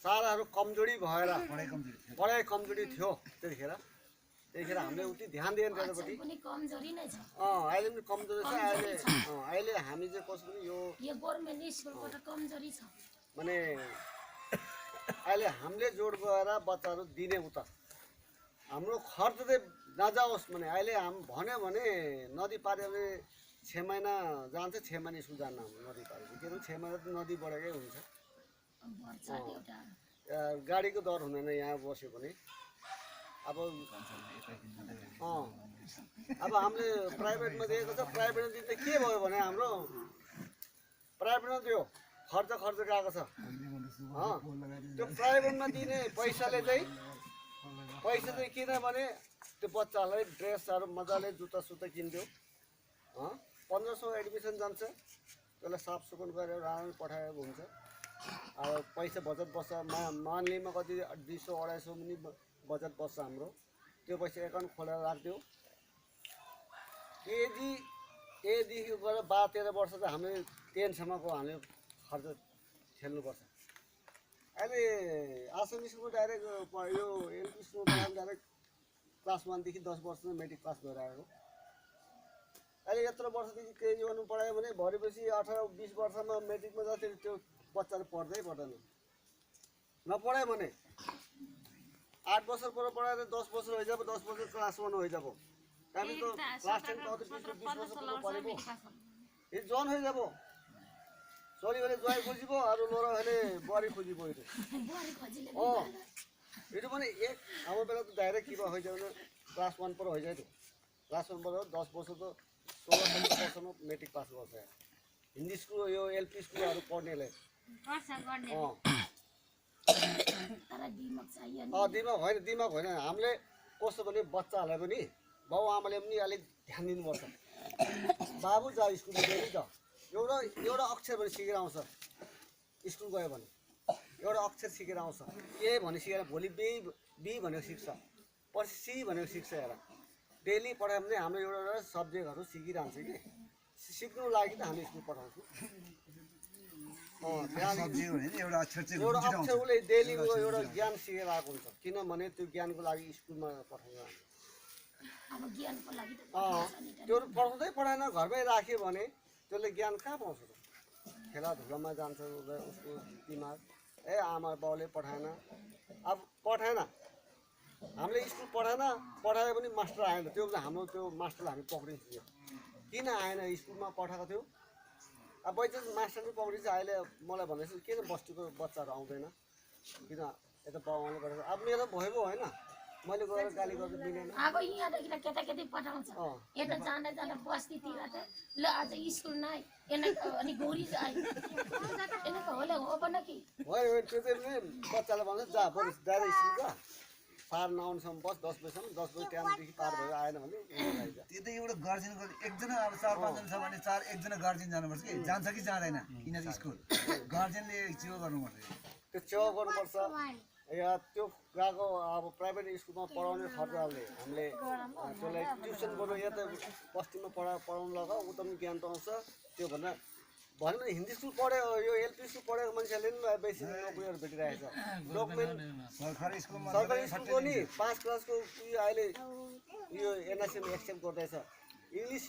साराहरू कमजोरी भएर पढाइ कमजोरी थियो त्यतिखेर हामीले उति ध्यान दिएन त्यतापट्टि पनि कमजोरी नै छ अहिले पनि कमजोरी छ अहिले हामी चाहिँ कसो पनि यो गभर्नमेन्ट स्कुलबाट कमजोरी छ माने अहिले हामीले जोड गएर बच्चाहरू दिने उता हाम्रो खर्च चाहिँ नजाओस् भने अहिले हाम भन्यो भने नदी पारेर 6 महिना जान्छ 6 महिना स्कुल जान्न नदी पारेर किनभने 6 महिना त नदी बढेकै हुन्छ गाडीको दर हुँदैन यहाँ बस्यो भने अब हामीले प्राइभेटमा दिएको छ प्राइभेटमा दिँदा के भयो भने हाम्रो प्राइभेटमा त्यो खर्च गएको छ त्यो प्राइभेटमा दिने पैसाले चाहिँ किनभने त्यो बच्चालाई ड्रेसहरू मजाले जुत्ता सुत्ता किनिदियो 1500 एडमिसन जान्छ त्यसलाई साफ सुकुन गरेर राम्ररी पठाएको हुन्छ अब पैसा बचत बस्छ मान्थलीमा कति 200-250 पनि बचत बस्छ हाम्रो त्यो पैसा एकाउन्ट खोलेर राखिदियो एदेखि गएर 12-13 वर्ष चाहिँ हामीले 10 सम्मको हामीले खर्च खेल्नुपर्छ अहिले आसाम स्कुलको डाइरेक्ट यो एलपी स्कुलमा डाइरेक्ट क्लास 1 देखि 10 वर्षमा मेट्रिक पास भएर आएको अहिले यत्रो वर्षदेखि केही गर्नु पढायो भने भरेपछि 18-20 वर्षमा मेट्रिकमा जाँदा त्यो बच्चाले पढ्दै पर्दैन नपढायो भने 8 वर्ष पर पढाएर 10 वर्ष হয়ে যাব 10 वर्ष क्लास 1 হয়ে যাব আমি তো ক্লাস 10 কত 20 वर्ष পর পড়াবো এই জন হয়ে যাব চলি গলে জয় খুঁজিব আর লোরা হলে বড়ি খুঁজিব এটা মানে এক আমার বেলা তো ডাইরেক্ট কিবা হয়ে যাবে ক্লাস 1 पर হয়ে যায় তো ক্লাস 1 पर 10 वर्ष तो 16-17 वर्षमा मेट्रिक पास गर्छ हिन्दी स्कुल यो एलपी स्कुलहरु पढ्नेले दिमाग होइन हामीले कस्तो भने बच्चाहरूलाई पनि बाउ आमाले पनि अलिक ध्यान दिनुपर्छ बाबु जा स्कुल गयो त एउटा अक्षर पनि सिकेर आउँछ स्कुल गयो भने एउटा अक्षर सिकेर आउँछ ए भने सिकेर भोलि बी भनेको सिक्छ पछि सी भनेको सिक्छ हेर डेली पढायो भने हाम्रो एउटा सब्जेक्टहरू सिकिरहन्छ कि सिक्नु लागि त हामी स्कुल पठाउँछौँ एउटा अक्षर उसले डेलीको एउटा ज्ञान सिकेर आएको हुन्छ किनभने त्यो ज्ञानको लागि स्कुलमा पठाउँछ त्यो पढाउँदै पढाएन घरमै राख्यो भने त्यसले ज्ञान कहाँ पाउँछ त खेलाधुलामा जान्छ उसको दिमाग आमा बाउले पठाएन अब पठाएन हामीले स्कुल पढायो भने मास्टर आएन त्यो हाम्रो त्यो मास्टरलाई हामी पक्रिन्छ किन आएन स्कुलमा पठाएको थियो अब बाइचान्स मास्टरले पक्रिन्छ अहिले मलाई भन्दैछ किन बस्तीको बच्चाहरू आउँदैन किन यता बाउआमाले गरेर अब मेरो भयो होइन मैले गएर गाली गर्नु मिलेन अब यहाँदेखि केटाकेटी पठाउँछ यता जाँदा बस्तीतिर त ल आज स्कुल नै अनि गोरी जाए एनको होला हो बन कि भयो त्यो चाहिँ बच्चाले भन्छ जा बरु डाइरेक्ट स्कुल जा पार नआउनुसम्म बस 10 बजीसम्म 10 बजी टाइमदेखि पार भएर आएन भने त्यो त एउटा गार्जियनको एकजना अब 4-5 जना छ भने एकजना गार्जियन जानुपर्छ कि जान्छ कि जाँदैन किनकि स्कुल गार्जियनले चेउ गर्नुपर्छ त्यो चेउ गर्नुपर्छ या त्यो गएको अब प्राइभेट स्कुलमा पढाउने खर्चले हामीले त्यसलाई ट्युसन गर्नु या त बस्तीमा पढाउनु लगाऊ उता पनि ज्ञान पाउँछ त्यो भन्दा भने हिन्दी स्कुल पढ्यो यो एलपी स्कुल पढेको मान्छेले पनि बेसी नोकरीहरू भेटिरहेछ डकुमेन्ट सरकारी स्कुलको नि 5 क्लासको उयो अहिले यो एनआरसीमा एक्सेप्ट गर्दैछ इङ्ग्लिस